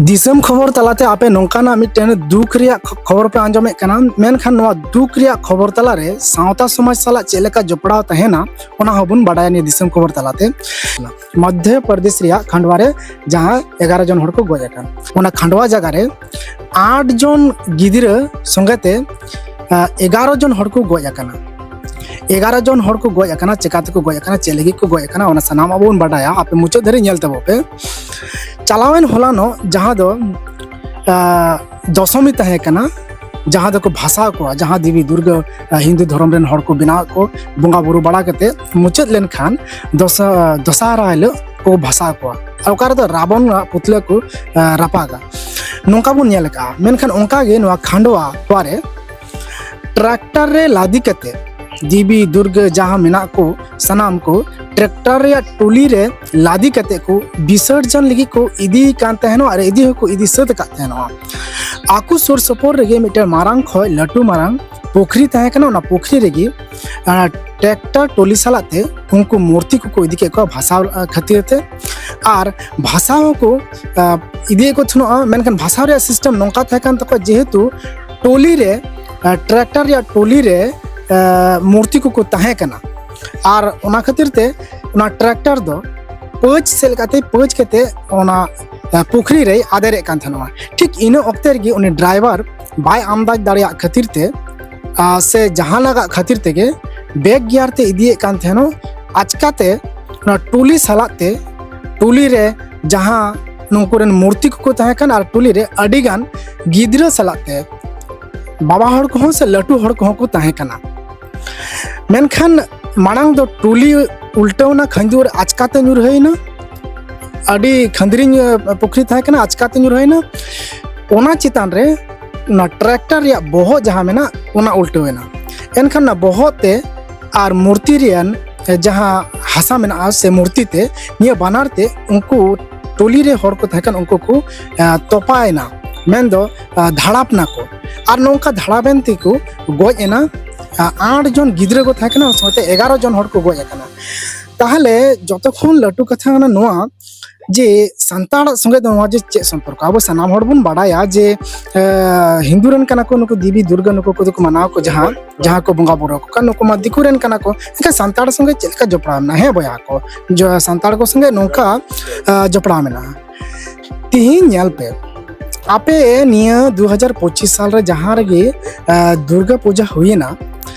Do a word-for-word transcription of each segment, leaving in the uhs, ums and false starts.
ᱫᱤᱥᱚᱢ ᱠᱷᱚᱵᱚᱨ ᱛᱟᱞᱟᱛᱮ ᱟᱯᱮ ᱱᱚᱝᱠᱟᱱᱟᱜ ᱢᱤᱫᱴᱮᱱ ᱫᱩᱠ ᱨᱮᱭᱟᱜ ᱠᱷᱚ- ᱠᱷᱚᱵᱚᱨ ᱯᱮ ᱟᱸᱡᱚᱢᱮᱫ ᱠᱟᱱᱟ, ᱢᱮᱱᱠᱷᱟᱱ ᱱᱚᱣᱟ ᱫᱩᱠ ᱨᱮᱭᱟᱜ ᱠᱷᱚᱵᱚᱨ ᱛᱟᱞᱟᱨᱮ ᱥᱟᱶᱛᱟ ᱥᱚᱢᱟᱡᱽ ᱥᱟᱞᱟᱜ ᱪᱮᱫ ᱞᱮᱠᱟ ᱡᱚᱯᱲᱟᱣ ᱛᱟᱦᱮᱱᱟ, ᱚᱱᱟ ᱦᱚᱸᱵᱚᱱ ᱵᱟᱰᱟᱭᱟ ᱱᱤᱭᱟᱹ ᱫᱤᱥᱚᱢ ᱠᱷᱚᱵᱚᱨ ᱛᱟᱞᱟᱛᱮ᱾ ᱢᱚᱫᱽᱫᱷᱚ ᱯᱨᱚᱫᱮᱥ ᱨᱮᱭᱟᱜ ᱠᱷᱟᱸᱰᱣᱟ ᱨᱮ ᱡᱟᱦᱟᱸ ᱮᱜᱟᱨᱚ ᱡᱚᱱ ᱦᱚᱲ ᱠᱚ ᱜᱚᱡ ᱟᱠᱟᱱ, ᱚᱱᱟ ᱠᱷᱟᱸᱰᱣᱟ ᱡᱟᱭᱜᱟ ᱨᱮ ᱟᱴ ᱡᱚᱱ ᱜᱤᱫᱽᱨᱟᱹ ᱥᱚᱸᱜᱮ ᱛᱮ, ᱟ, ᱮᱜᱟᱨᱚ ᱡᱚᱱ ᱦᱚᱲ ᱠᱚ ᱜᱚᱡ ᱟᱠᱟᱱᱟ᱾ ᱮᱜᱟᱨᱚ ᱡᱚᱱ ᱦᱚᱲ ᱠᱚ ᱜᱚᱡ ᱟᱠᱟᱱᱟ᱾ ᱪᱮᱠᱟ ᱛᱮᱠᱚ ᱜᱚᱡ ᱟᱠᱟᱱᱟ, ᱪᱮᱫ ᱞᱟᱹᱜᱤᱫ ᱠᱚ ᱜᱚᱡ ᱟᱠᱟᱱᱟ, ᱚᱱᱟ ᱥᱟᱱᱟᱢ ᱟᱵᱚ ᱵᱚᱱ ᱵᱟᱰᱟᱭᱟ᱾ ᱟᱯᱮ ᱢᱩᱪᱟᱹᱫ ᱫᱷᱟᱹᱨᱤᱡ ᱧᱮᱞ ᱛᱟᱵᱚ ᱯᱮ᱾ ᱪᱟᱞᱟᱣᱮᱱ ᱦᱚᱞᱟᱱᱚᱜ ᱡᱟᱦᱟᱸ ᱫᱚ, ᱟ, ᱫᱚᱥᱚᱢᱤ ᱛᱟᱦᱮᱸ ᱠᱟᱱᱟ, ᱡᱟᱦᱟᱸ ᱫᱚᱠᱚ ᱵᱷᱟᱥᱟᱣ ᱠᱚᱣᱟ, ᱡᱟᱦᱟᱸ ᱫᱮᱵᱤ ᱫᱩᱨᱜᱟᱹ, ᱟ, ᱦᱤᱱᱫᱩ ᱫᱷᱚᱨᱚᱢ ᱨᱮᱱ ᱦᱚᱲ ᱠᱚ ᱵᱮᱱᱟᱣ ᱠᱚ, ᱵᱚᱸᱜᱟ ᱵᱩᱨᱩ ᱵᱟᱲᱟ ᱠᱟᱛᱮ ᱢᱩᱪᱟᱹᱫ ᱞᱮᱱᱠᱷᱟᱱ ᱫᱚᱥᱟ-, ᱫᱚᱥᱟᱨᱟ ᱦᱤᱞᱳᱜ ᱠᱚ ᱵᱷᱟᱥᱟᱣ ᱠᱚᱣᱟ᱾ ᱟᱨ ᱚᱠᱟ ᱨᱮᱫᱚ ᱨᱟᱵᱚᱱ ᱟᱜ ᱯᱩᱛᱞᱟᱹ ᱠᱚ, ᱟ, ᱨᱟᱯᱟᱜᱟ᱾ ᱱᱚᱝᱠᱟ ᱵᱚᱱ ᱧᱮᱞ ᱟᱠᱟᱫᱼᱟ᱾ ᱢᱮᱱᱠᱷᱟᱱ ᱚᱱᱠᱟᱜᱮ ᱱᱚᱣᱟ ᱠᱷᱟᱸᱰᱣᱟ ᱨᱮ ᱴᱨᱟᱠᱴᱟᱨ ᱨᱮ ᱞᱟᱫᱮ ᱠᱟᱛᱮ ᱫᱮᱵᱤ ᱫᱩᱨᱜᱟᱹ ᱡᱟᱦᱟᱸ ᱢᱮᱱᱟᱜ ᱠᱚ ᱥᱟᱱᱟᱢ ᱠᱚ ᱴᱨᱟᱠᱴᱟᱨ ᱨᱮᱭᱟᱜ ᱴᱚᱞᱤ ᱨᱮ ᱞᱟᱫᱮ ᱠᱟᱛᱮ ᱠᱚ ᱵᱤᱥᱚᱨᱡᱚᱱ ᱞᱟᱹᱜᱤᱫ ᱠᱚ ᱤᱫᱤᱭᱮ ᱠᱟᱱ ᱛᱟᱦᱮᱱᱚᱜ ᱟᱨ ᱤᱫᱤ ᱦᱚᱸᱠᱚ ᱤᱫᱤ ᱥᱟᱹᱛ ᱟᱠᱟᱫ ᱛᱟᱦᱮᱱᱚᱜᱼᱟ᱾ ᱟᱠᱚ ᱥᱩᱨ ᱥᱩᱯᱩᱨ ᱨᱮᱜᱮ ᱢᱤᱫᱴᱮᱱ ᱢᱟᱨᱟᱝ ᱠᱷᱚᱡ ᱞᱟᱹᱴᱩ ᱢᱟᱨᱟᱝ ᱯᱩᱠᱷᱨᱤ ᱛᱟᱦᱮᱸ ᱠᱟᱱᱟ᱾ ᱚᱱᱟ ᱯᱩᱠᱷᱨᱤ ᱨᱮᱜᱮ, ᱟᱨ ᱴᱨᱟᱠᱴᱟᱨ ᱴᱚᱞᱤ ᱥᱟᱞᱟᱜ ᱛᱮ ᱩᱱᱠᱩ ᱢᱩᱨᱛᱤ ᱠᱚᱠᱚ ᱤᱫᱤ ᱠᱮᱫ ᱠᱚᱣᱟ ᱵᱷᱟᱥᱟᱣ, ᱟ, ᱠᱷᱟᱹᱛᱤᱨ ᱛᱮ᱾ ᱟᱨ ᱵᱷᱟᱥᱟᱣ ᱦᱚᱸᱠᱚ, ᱟ, ᱤᱫᱤᱭᱮᱫ ᱠᱚ ᱛᱟᱦᱮᱱᱚᱜᱼᱟ, ᱢᱮᱱᱠᱷᱟᱱ ᱵᱷᱟᱥᱟᱣ ᱨᱮᱭᱟᱜ ᱥᱤᱥᱴᱮᱢ ᱱᱚᱝᱠᱟ ᱛᱟᱦᱮᱸ ᱠᱟᱱ ᱛᱟᱠᱚᱣᱟ, ᱡᱮᱦᱮᱛᱩ ᱴᱚᱞᱤ ᱨᱮ, ᱟ, ᱴᱨᱟᱠᱴᱟᱨ ᱨᱮᱭᱟᱜ ᱴᱚᱞᱤ ᱨᱮ, ᱟ, ᱢᱩᱨᱛᱤ ᱠᱚᱠᱚ ᱛᱟᱦᱮᱸ ᱠᱟᱱᱟ᱾ ᱟᱨ ᱚᱱᱟ ᱠᱷᱟᱹᱛᱤᱨ ᱛᱮ ᱚᱱᱟ ᱴᱨᱟᱠᱴᱟᱨ ᱫᱚ ᱯᱟᱹᱪ ᱥᱮᱫ ᱞᱮᱠᱟᱛᱮ ᱯᱟᱹᱪ ᱠᱟᱛᱮ ᱚᱱᱟ, ᱟ, ᱯᱩᱠᱷᱨᱤ ᱨᱮᱭ ᱟᱫᱮᱨᱮᱫ ᱠᱟᱱ ᱛᱟᱦᱮᱱᱚᱜᱼᱟ᱾ ᱴᱷᱤᱠ ᱤᱱᱟᱹ ᱚᱠᱛᱮ ᱨᱮᱜᱮ ᱩᱱᱤ ᱰᱨᱟᱭᱵᱷᱟᱨ ᱵᱟᱭ ᱟᱢᱫᱟᱡᱽ ᱫᱟᱲᱮᱭᱟᱜ ᱠᱷᱟᱹᱛᱤᱨ ᱛᱮ, ᱟ, ᱥᱮ ᱡᱟᱦᱟᱸ ᱞᱟᱜᱟᱜ ᱠᱷᱟᱹᱛᱤᱨ ᱛᱮᱜᱮ ᱵᱮᱠ ᱜᱤᱭᱟᱨ ᱛᱮ ᱤᱫᱤᱭᱮᱫ ᱠᱟᱱ ᱛᱟᱦᱮᱱᱚᱜ, ᱟᱪᱠᱟᱛᱮ ᱚᱱᱟ ᱴᱚᱞᱤ ᱥᱟᱞᱟᱜ ᱛᱮ, ᱴᱚᱞᱤ ᱨᱮ ᱡᱟᱦᱟᱸ ᱱᱩᱠᱩ ᱨᱮᱱ ᱢᱩᱨᱛᱤ ᱠᱚᱠᱚ ᱛᱟᱦᱮᱸ ᱠᱟᱱ ᱟᱨ ᱴᱚᱞᱤ ᱨᱮ ᱟᱹᱰᱤ ᱜᱟᱱ ᱜᱤᱫᱽᱨᱟᱹ ᱥᱟᱞᱟᱜ ᱛᱮ ᱵᱟᱵᱟ ᱦᱚᱲ ᱠᱚᱦᱚᱸ ᱥᱮ ᱞᱟᱹᱴᱩ ᱦᱚᱲ ᱠᱚᱦᱚᱸ ᱠᱚ ᱛᱟᱦᱮᱸ ᱠᱟᱱᱟ᱾ ᱢᱮᱱᱠᱷᱟᱱ ᱢᱟᱲᱟᱝ ᱫᱚ ᱴᱚᱞᱤ ᱩᱞᱴᱟᱹᱣᱱᱟ, ᱠᱷᱟᱸᱡᱩᱣᱟᱹᱨ ᱟᱪᱠᱟᱛᱮ ᱧᱩᱨᱦᱟᱹᱭᱮᱱᱟ᱾ ᱟᱹᱰᱤ ᱠᱷᱟᱸᱫᱽᱨᱤᱧ, ᱟ, ᱯᱩᱠᱷᱨᱤ ᱛᱟᱦᱮᱸ ᱠᱟᱱᱟ, ᱟᱪᱠᱟᱛᱮ ᱧᱩᱨᱦᱟᱹᱭᱮᱱᱟ᱾ ᱚᱱᱟ ᱪᱮᱛᱟᱱ ᱨᱮ ᱚᱱᱟ ᱴᱨᱟᱠᱴᱟᱨ ᱨᱮᱭᱟᱜ ᱵᱚᱦᱚᱜ ᱡᱟᱦᱟᱸ ᱢᱮᱱᱟᱜ, ᱚᱱᱟ ᱩᱞᱴᱟᱹᱣ ᱮᱱᱟ᱾ ᱮᱱᱠᱷᱟᱱ ᱚᱱᱟ ᱵᱚᱦᱚᱜ ᱛᱮ ᱟᱨ ᱢᱩᱨᱛᱤ ᱨᱮᱭᱟᱜ ᱡᱟᱦᱟᱸ ᱦᱟᱥᱟ ᱢᱮᱱᱟᱜᱼᱟ ᱥᱮ ᱢᱩᱨᱛᱤ ᱛᱮ, ᱱᱤᱭᱟᱹ ᱵᱟᱱᱟᱨ ᱛᱮ ᱩᱱᱠᱩ ᱴᱚᱞᱤ ᱨᱮ ᱦᱚᱲ ᱠᱚ ᱛᱟᱦᱮᱸ ᱠᱟᱱ ᱩᱱᱠᱩ ᱠᱚ, ᱟ, ᱛᱚᱯᱟᱭᱮᱱᱟ, ᱢᱮᱱᱫᱚ, ᱟ, ᱫᱷᱟᱲᱟᱯ ᱱᱟᱠᱚ᱾ ᱟᱨ ᱱᱚᱝᱠᱟ ᱫᱷᱟᱲᱟᱯᱮᱱ ᱛᱮᱠᱚ ᱜᱚᱡ ᱮᱱᱟ᱾ ᱟ, ᱟᱴ ᱡᱚᱱ ᱜᱤᱫᱽᱨᱟᱹ ᱠᱚ ᱛᱟᱦᱮᱸ ᱠᱟᱱᱟ, ᱥᱟᱶᱛᱮ ᱮᱜᱟᱨᱚ ᱡᱚᱱ ᱦᱚᱲ ᱠᱚ ᱜᱚᱡ ᱟᱠᱟᱱᱟ᱾ ᱛᱟᱦᱚᱞᱮ ᱡᱚᱛᱚ ᱠᱷᱚᱱ ᱞᱟᱹᱴᱩ ᱠᱟᱛᱷᱟ ᱠᱟᱱᱟ ᱱᱚᱣᱟ, ᱡᱮ ᱥᱟᱱᱛᱟᱲ ᱥᱚᱸᱜᱮ ᱫᱚ ᱱᱚᱣᱟ ᱡᱮ ᱪᱮᱫ ᱥᱚᱢᱯᱚᱨᱠᱚ? ᱟᱵᱚ ᱥᱟᱱᱟᱢ ᱦᱚᱲ ᱵᱚᱱ ᱵᱟᱲᱟᱭᱟ ᱡᱮ, ᱮ, ᱦᱤᱱᱫᱩ ᱨᱮᱱ ᱠᱟᱱᱟ ᱠᱚ ᱱᱩᱠᱩ ᱫᱮᱵᱤ ᱫᱩᱨᱜᱟ, ᱱᱩᱠᱩ ᱠᱚᱫᱚ ᱠᱚ ᱢᱟᱱᱟᱣ ᱠᱚ ᱡᱟᱦᱟᱸ, ᱡᱟᱦᱟᱸ ᱠᱚ ᱵᱚᱸᱜᱟ ᱵᱩᱨᱩ ᱟᱠᱚ ᱠᱟᱱ, ᱱᱩᱠᱩ ᱢᱟ ᱫᱤᱠᱩ ᱨᱮᱱ ᱠᱟᱱᱟ ᱠᱚ, ᱮᱱᱠᱷᱟᱱ ᱥᱟᱱᱛᱟᱲ ᱥᱚᱸᱜᱮ ᱪᱮᱫ ᱞᱮᱠᱟ ᱡᱚᱯᱲᱟᱣ ᱢᱮᱱᱟᱜᱼᱟ? ᱦᱮᱸ ᱵᱚᱭᱦᱟ ᱠᱚ, ᱡᱚ-, ᱥᱟᱱᱛᱟᱲ ᱠᱚ ᱥᱚᱸᱜᱮ ᱱᱚᱝᱠᱟ, ᱮ, ᱡᱚᱯᱲᱟᱣ ᱢᱮᱱᱟᱜᱼᱟ᱾ ᱛᱤᱦᱤᱧ ᱧᱮᱞ ᱯᱮ, ᱟᱯᱮ ᱱᱤᱭᱟᱹ ᱫᱩ ᱦᱟᱡᱟᱨ ᱯᱚᱸᱪᱤᱥ ᱥᱟᱞ ᱨᱮ ᱡᱟᱦᱟᱸ ᱨᱮᱜᱮ, ᱮ, ᱫᱩᱨᱜᱟ ᱯᱩᱡᱟ ᱦᱩᱭᱮᱱᱟ,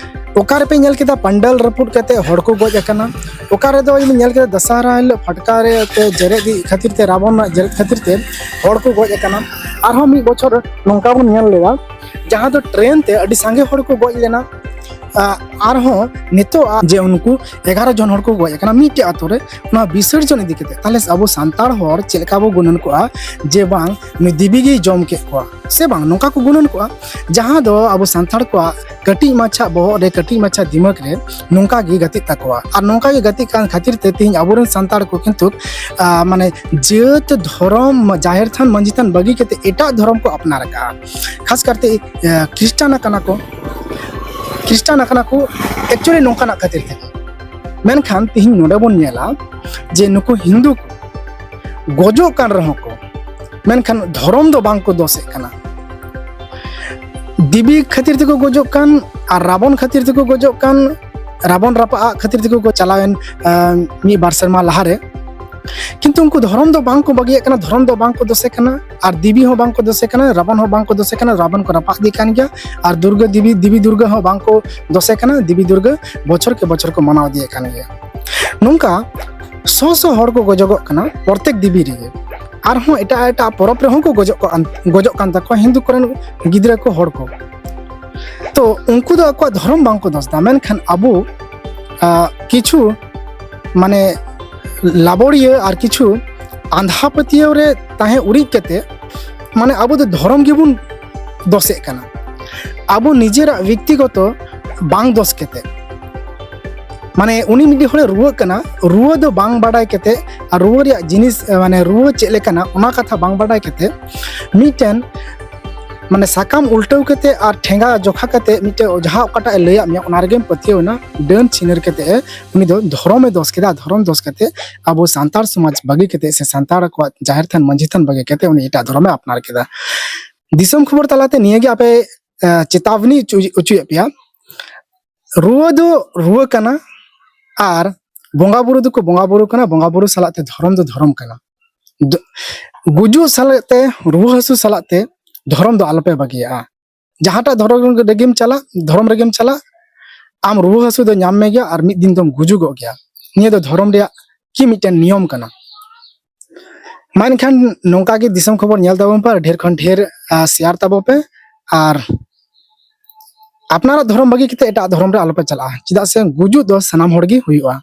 ᱚᱠᱟ ᱨᱮᱯᱮ ᱧᱮᱞ ᱠᱮᱫᱟ ᱯᱟᱱᱰᱟᱞ ᱨᱟᱹᱯᱩᱫ ᱠᱟᱛᱮ ᱦᱚᱲ ᱠᱚ ᱜᱚᱡ ᱟᱠᱟᱱᱟ? ᱚᱠᱟ ᱨᱮᱫᱚ ᱤᱧ ᱧᱮᱞ ᱠᱮᱫᱟ ᱫᱟᱥᱟᱦᱟᱨᱟ ᱦᱤᱞᱳᱜ ᱯᱷᱟᱴᱠᱟ ᱨᱮ ᱛᱮ ᱡᱮᱨᱮᱫ ᱠᱷᱟᱹᱛᱤᱨ ᱛᱮ, ᱨᱟᱵᱚᱱ ᱨᱮᱱᱟᱜ ᱡᱮᱨᱮᱫ ᱠᱷᱟᱹᱛᱤᱨ ᱛᱮ ᱦᱚᱲ ᱠᱚ ᱜᱚᱡ ᱟᱠᱟᱱᱟ? ᱟᱨᱦᱚᱸ ᱢᱤᱫ ᱵᱚᱪᱷᱚᱨ ᱱᱚᱝᱠᱟ ᱵᱚᱱ ᱧᱮᱞ ᱞᱮᱫᱟ, ᱡᱟᱦᱟᱸ ᱫᱚ ᱴᱨᱮᱱ ᱛᱮ ᱟᱹᱰᱤ ᱥᱟᱸᱜᱮ ᱦᱚᱲ ᱠᱚ ᱜᱚᱡ ᱞᱮᱱᱟ᱾ ᱟ, ᱟᱨᱦᱚᱸ ᱱᱤᱛᱚᱜ ᱡᱮ ᱩᱱᱠᱩ ᱮᱜᱟᱨᱚ ᱡᱚᱱ ᱦᱚᱲ ᱠᱚ ᱜᱚᱡ ᱟᱠᱟᱱᱟ ᱢᱤᱫᱴᱮᱡ ᱟᱛᱳ ᱨᱮ, ᱚᱱᱟ ᱵᱤᱥᱚᱨᱡᱚᱱ ᱤᱫᱤ ᱠᱟᱛᱮ, ᱛᱟᱦᱞᱮ ᱟᱵᱚ ᱥᱟᱱᱛᱟᱲ ᱦᱚᱲ ᱪᱮᱫ ᱞᱮᱠᱟ ᱵᱚ ᱜᱩᱱᱟᱹᱱ ᱠᱚᱜᱼᱟ ᱡᱮ ᱵᱟᱝ ᱱᱩᱭ ᱫᱮᱵᱤ ᱜᱮᱭ ᱡᱚᱢ ᱠᱮᱫ ᱠᱚᱣᱟ, ᱥᱮ ᱵᱟᱝ ᱱᱚᱝᱠᱟ ᱠᱚ ᱜᱩᱱᱟᱹᱱ ᱠᱚᱜᱼᱟ? ᱡᱟᱦᱟᱸ ᱫᱚ ᱟᱵᱚ ᱥᱟᱱᱛᱟᱲ ᱠᱚᱣᱟᱜ ᱠᱟᱹᱴᱤᱡ ᱢᱟᱪᱷᱟ ᱵᱚᱦᱚᱜ ᱨᱮ, ᱠᱟᱹᱴᱤᱡ ᱢᱟᱪᱷᱟ ᱫᱤᱢᱟᱜᱽ ᱨᱮ ᱱᱚᱝᱠᱟ ᱜᱮ ᱜᱟᱛᱮᱜ ᱛᱟᱠᱚᱣᱟ᱾ ᱟᱨ ᱱᱚᱝᱠᱟ ᱜᱮ ᱜᱟᱛᱮᱜ ᱠᱟᱱ ᱠᱷᱟᱹᱛᱤᱨ ᱛᱮ ᱛᱮᱦᱤᱧ ᱟᱵᱚᱨᱮᱱ ᱥᱟᱱᱛᱟᱲ ᱠᱚ ᱠᱤᱱᱛᱩ, ᱟ, ᱢᱟᱱᱮ ᱡᱟᱹᱛ ᱫᱷᱚᱨᱚᱢ, ᱡᱟᱦᱮᱨ ᱛᱷᱟᱱ ᱢᱟᱹᱡᱷᱤ ᱛᱷᱟᱱ ᱵᱟᱹᱜᱤ ᱠᱟᱛᱮ ᱮᱴᱟᱜ ᱫᱷᱚᱨᱚᱢ ᱠᱚ ᱟᱯᱱᱟᱨ ᱟᱠᱟᱫᱼᱟ᱾ ᱠᱷᱟᱥ ᱠᱟᱨᱛᱮ, ᱟ, ᱠᱷᱨᱤᱥᱴᱟᱱ ᱟᱠᱟᱱᱟ ᱠᱚ, ᱠᱷᱨᱤᱥᱴᱟᱱ ᱟᱠᱟᱱᱟ ᱠᱚ actually ᱱᱚᱝᱠᱟᱱᱟᱜ ᱠᱷᱟᱹᱛᱤᱨ ᱛᱮ᱾ ᱢᱮᱱᱠᱷᱟᱱ ᱛᱤᱦᱤᱧ ᱱᱚᱰᱮ ᱵᱚᱱ ᱧᱮᱞᱟ ᱡᱮ ᱱᱩᱠᱩ ᱦᱤᱱᱫᱩ ᱠᱚ ᱜᱚᱡᱚᱜ ᱠᱟᱱ ᱨᱮᱦᱚᱸ ᱠᱚ, ᱢᱮᱱᱠᱷᱟᱱ ᱫᱷᱚᱨᱚᱢ ᱫᱚ ᱵᱟᱝ ᱠᱚ ᱫᱳᱥᱮᱜ ᱠᱟᱱᱟ᱾ ᱫᱮᱵᱤ ᱠᱷᱟᱹᱛᱤᱨ ᱛᱮᱠᱚ ᱜᱚᱡᱚᱜ ᱠᱟᱱ, ᱟᱨ ᱨᱟᱵᱚᱱ ᱠᱷᱟᱹᱛᱤᱨ ᱛᱮᱠᱚ ᱜᱚᱡᱚᱜ ᱠᱟᱱ, ᱨᱟᱵᱚᱱ ᱨᱟᱯᱟᱜ ᱟᱜ ᱠᱷᱟᱹᱛᱤᱨ ᱛᱮᱠᱚ ᱜᱚ-, ᱪᱟᱞᱟᱣᱮᱱ, ᱟᱸ, ᱢᱤᱫ ᱵᱟᱨ ᱥᱮᱨᱢᱟ ᱞᱟᱦᱟᱨᱮ᱾ ᱠᱤᱱᱛᱩ ᱩᱱᱠᱩ ᱫᱷᱚᱨᱚᱢ ᱫᱚ ᱵᱟᱝ ᱠᱚ ᱵᱟᱹᱜᱤᱭᱟᱜ ᱠᱟᱱᱟ, ᱫᱷᱚᱨᱚᱢ ᱫᱚ ᱵᱟᱝ ᱠᱚ ᱫᱳᱥᱮ ᱠᱟᱱᱟ, ᱟᱨ ᱫᱮᱵᱤ ᱦᱚᱸ ᱵᱟᱝ ᱠᱚ ᱫᱳᱥᱮ ᱠᱟᱱᱟ, ᱨᱟᱵᱚᱱ ᱦᱚᱸ ᱵᱟᱝ ᱠᱚ ᱫᱳᱥᱮ ᱠᱟᱱᱟ, ᱨᱟᱵᱚᱱ ᱠᱚ ᱨᱟᱯᱟᱜ ᱤᱫᱤ ᱠᱟᱱ ᱜᱮᱭᱟ, ᱟᱨ ᱫᱩᱨᱜᱟᱹ ᱫᱮᱵᱤ, ᱫᱮᱵᱤ ᱫᱩᱨᱜᱟᱹ ᱦᱚᱸ ᱵᱟᱝ ᱠᱚ ᱫᱳᱥᱮ ᱠᱟᱱᱟ, ᱫᱮᱵᱤ ᱫᱩᱨᱜᱟᱹ ᱵᱚᱪᱷᱚᱨ ᱠᱮ ᱵᱚᱪᱷᱚᱨ ᱠᱚ ᱢᱟᱱᱟᱣ ᱤᱫᱤᱭᱮᱫ ᱠᱟᱱ ᱜᱮᱭᱟ᱾ ᱱᱚᱝᱠᱟ ᱥᱚ ᱥᱚ ᱦᱚᱲ ᱠᱚ ᱜᱚᱡᱚᱜᱚᱜ ᱠᱟᱱᱟ ᱯᱨᱚᱛᱮᱠ ᱫᱮᱵᱤ ᱨᱮᱜᱮ᱾ ᱟᱨᱦᱚᱸ ᱮᱴᱟᱜ ᱮᱴᱟᱜ ᱯᱚᱨᱚᱵᱽ ᱨᱮᱦᱚᱸ ᱠᱚ ᱜᱚᱡᱚᱜ ᱠᱟᱱ, ᱜᱚᱡᱚᱜ ᱠᱟᱱ ᱛᱟᱠᱚᱣᱟ, ᱦᱤᱱᱫᱩ ᱠᱚᱨᱮᱱ ᱜᱤᱫᱽᱨᱟᱹ ᱠᱚ, ᱦᱚᱲ ᱠᱚ᱾ ᱛᱚ ᱩᱱᱠᱩ ᱫᱚ ᱟᱠᱚᱣᱟᱜ ᱫᱷᱚᱨᱚᱢ ᱵᱟᱝ ᱠᱚ ᱫᱳᱥ ᱮᱫᱟ, ᱢᱮᱱᱠᱷᱟᱱ ᱟᱵᱚ, ᱟ, ᱠᱤᱪᱷᱩ ᱢᱟᱱᱮ ᱞᱟᱵᱚᱲᱤᱭᱟᱹ ᱟᱨ ᱠᱤᱪᱷᱩ ᱟᱸᱫᱷᱟ ᱯᱟᱹᱛᱭᱟᱹᱣ ᱨᱮ ᱛᱟᱦᱮᱸ ᱩᱨᱤᱡ ᱠᱟᱛᱮ, ᱢᱟᱱᱮ ᱟᱵᱚ ᱫᱚ ᱫᱷᱚᱨᱚᱢ ᱜᱮᱵᱚᱱ ᱫᱳᱥᱮᱜ ᱠᱟᱱᱟ, ᱟᱵᱚ ᱱᱤᱡᱮᱨᱟᱜ ᱵᱮᱠᱛᱤᱜᱚᱛᱚ ᱵᱟᱝ ᱫᱳᱥ ᱠᱟᱛᱮ᱾ ᱢᱟᱱᱮ ᱩᱱᱤ ᱢᱤᱫᱴᱤᱡ ᱦᱚᱲᱮ ᱨᱩᱣᱟᱹᱜ ᱠᱟᱱᱟ, ᱨᱩᱣᱟᱹ ᱫᱚ ᱵᱟᱝ ᱵᱟᱰᱟᱭ ᱠᱟᱛᱮ, ᱟᱨ ᱨᱩᱣᱟᱹ ᱨᱮᱭᱟᱜ ᱡᱤᱱᱤᱥ, ᱢᱟᱱᱮ ᱨᱩᱣᱟᱹ ᱪᱮᱫ ᱞᱮᱠᱟᱱᱟ ᱚᱱᱟ ᱠᱟᱛᱷᱟ ᱵᱟᱝ ᱵᱟᱰᱟᱭ ᱠᱟᱛᱮ, ᱢᱤᱫᱴᱮᱱ ᱢᱟᱱᱮ ᱥᱟᱠᱟᱢ ᱩᱞᱴᱟᱹᱣ ᱠᱟᱛᱮ ᱟᱨ ᱴᱷᱮᱸᱜᱟ ᱡᱚᱠᱷᱟ ᱠᱟᱛᱮ ᱢᱤᱫᱴᱮᱡ ᱚᱡᱷᱟ ᱚᱠᱟᱴᱟᱜ ᱮ ᱞᱟᱹᱭᱟᱫ ᱢᱮᱭᱟ, ᱚᱱᱟ ᱨᱮᱜᱮᱢ ᱯᱟᱹᱛᱭᱟᱹᱣ ᱮᱱᱟ᱾ ᱰᱟᱹᱱ ᱪᱷᱤᱱᱟᱹᱨ ᱠᱟᱛᱮ ᱮ, ᱩᱱᱤ ᱫᱚ ᱫᱷᱚᱨᱚᱢ ᱮ ᱫᱚᱥ ᱠᱮᱫᱟ᱾ ᱫᱷᱚᱨᱚᱢ ᱫᱚᱥ ᱠᱟᱛᱮ ᱟᱵᱚ ᱥᱟᱱᱛᱟᱲ ᱥᱚᱢᱟᱡᱽ ᱵᱟᱹᱜᱤ ᱠᱟᱛᱮ ᱥᱮ ᱥᱟᱱᱛᱟᱲ ᱠᱚᱣᱟᱜ ᱡᱟᱦᱮᱨ ᱛᱷᱟᱱ, ᱢᱟᱹᱡᱷᱤ ᱛᱷᱟᱱ ᱵᱟᱹᱜᱤ ᱠᱟᱛᱮ ᱩᱱᱤ ᱮᱴᱟᱜ ᱫᱷᱚᱨᱚᱢ ᱮ ᱟᱯᱱᱟᱨ ᱠᱮᱫᱟ᱾ ᱫᱤᱥᱚᱢ ᱠᱷᱚᱵᱚᱨ ᱛᱟᱞᱟᱛᱮ ᱱᱤᱭᱟᱹᱜᱮ ᱟᱯᱮ, ᱮ, ᱪᱮᱛᱟᱣᱱᱤ ᱚᱪᱚ-, ᱚᱪᱚᱭᱮᱫ ᱯᱮᱭᱟ᱾ ᱨᱩᱣᱟᱹ ᱫᱚ ᱨᱩᱣᱟᱹ ᱠᱟᱱᱟ ᱟᱨ ᱵᱚᱸᱜᱟ ᱵᱩᱨᱩ ᱫᱚᱠᱚ ᱵᱚᱸᱜᱟ ᱵᱩᱨᱩ ᱠᱟᱱᱟ, ᱵᱚᱸᱜᱟ ᱵᱩᱨᱩ ᱥᱟᱞᱟᱜ ᱛᱮ ᱫᱷᱚᱨᱚᱢ ᱫᱚ ᱫᱷᱚᱨᱚᱢ ᱠᱟᱱᱟ᱾ ᱫᱚ-, ᱜᱩᱡᱩᱜ ᱥᱟᱞᱟᱜ ᱛᱮ, ᱨᱩᱣᱟᱹ ᱦᱟᱹᱥᱩ ᱥᱟᱞᱟᱜ ᱛᱮ ᱫᱷᱚᱨᱚᱢ ᱫᱚ ᱟᱞᱚᱯᱮ ᱵᱟᱹᱜᱤᱭᱟᱜᱼᱟ᱾ ᱡᱟᱦᱟᱸᱴᱟᱜ ᱫᱷᱚᱨᱚᱢ ᱨᱮᱜᱮᱢ ᱪᱟᱞᱟᱜ, ᱫᱷᱚᱨᱚᱢ ᱨᱮᱜᱮᱢ ᱪᱟᱞᱟᱜ, ᱟᱢ ᱨᱩᱣᱟᱹ ᱦᱟᱹᱥᱩ ᱫᱚ ᱧᱟᱢ ᱢᱮᱜᱮᱭᱟ ᱟᱨ ᱢᱤᱫ ᱫᱤᱱ ᱫᱚᱢ ᱜᱩᱡᱩᱜᱚᱜ ᱜᱮᱭᱟ᱾ ᱱᱤᱭᱟᱹ ᱫᱚ ᱫᱷᱚᱨᱚᱢ ᱨᱮᱭᱟᱜ ᱠᱤ ᱢᱤᱫᱴᱮᱱ ᱱᱤᱭᱚᱢ ᱠᱟᱱᱟ᱾ ᱢᱟ ᱮᱱᱠᱷᱟᱱ ᱱᱚᱝᱠᱟ ᱜᱮ ᱫᱤᱥᱚᱢ ᱠᱷᱚᱵᱚᱨ ᱧᱮᱞ ᱛᱟᱵᱚᱱ ᱯᱮ, ᱟᱨ ᱰᱷᱮᱨ ᱠᱷᱚᱱ ᱰᱷᱮᱨ, ᱟ, ᱥᱮᱭᱟᱨ ᱛᱟᱵᱚ ᱯᱮ, ᱟᱨ ᱟᱯᱱᱟᱨᱟᱜ ᱫᱷᱚᱨᱚᱢ ᱵᱟᱹᱜᱤ ᱠᱟᱛᱮ ᱮᱴᱟᱜ ᱫᱷᱚᱨᱚᱢ ᱨᱮ ᱟᱞᱚᱯᱮ ᱪᱟᱞᱟᱜᱼᱟ, ᱪᱮᱫᱟᱜ ᱥᱮ ᱜᱩᱡᱩᱜ ᱫᱚ ᱥᱟᱱᱟᱢ ᱦᱚᱲ ᱜᱮ ᱦᱩᱭᱩᱜᱼᱟ᱾